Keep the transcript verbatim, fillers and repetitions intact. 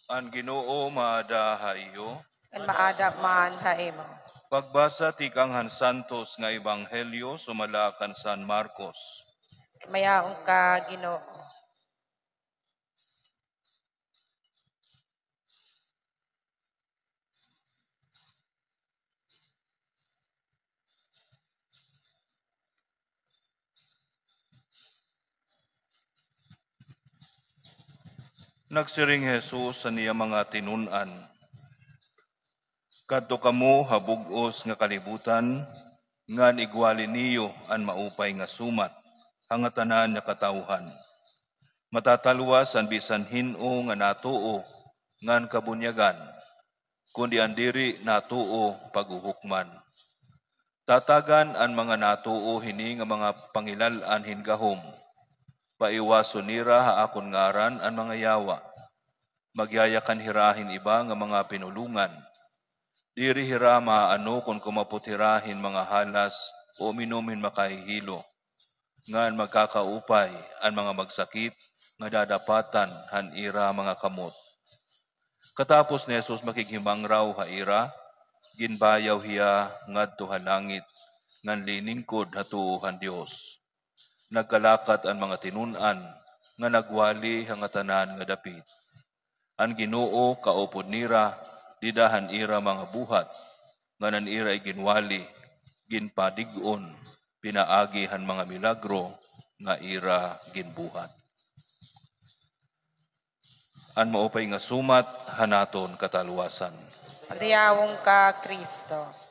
An Ginoo maada ha iyo. Ngan maada man ha imo. Pagbasa tikang han Santos nga Ebanghelyo sumala kan San Marcos. Mayaon ka, Ginoo. Nagsiring hi Jesus han iya mga tinun-an, "Kadto kamo ha bug-os nga kalibutan, ngan igwali niyo an maupay nga sumat ha ngatanan nga katawhan. Matatalwas an bisan hin-o nga natuo ngan kabunyagan, kundi an diri natuo paghuhukman. Tatagan an mga natuo hini nga mga pangilal-an hin gahom. Paiwason nira ha akon ngaran an mga yawa. Magyayakan hira hin iba nga mga pinulongan. Diri hira maaano kon kumapot hira hin mga halas o uminom hin makahihilo. Ngan magkakaupay an mga magsakit nga dadapatan han ira mga kamot." Katapos ni Jesus makighimangraw ha ira, ginbayaw hiya ngadto ha langit, ngan liningkod ha tuo han Dios. Nagkalakat an mga tinun-an nga nagwali ha ngatanan nga dapit. An Ginoo kaupod nira dida han ira mga buhat, ngan an ira iginwali ginpadig-on pinaagi han mga milagro nga ira ginbuhat. An maupay nga sumat han aton katalwasan. Diyawong ka, Kristo.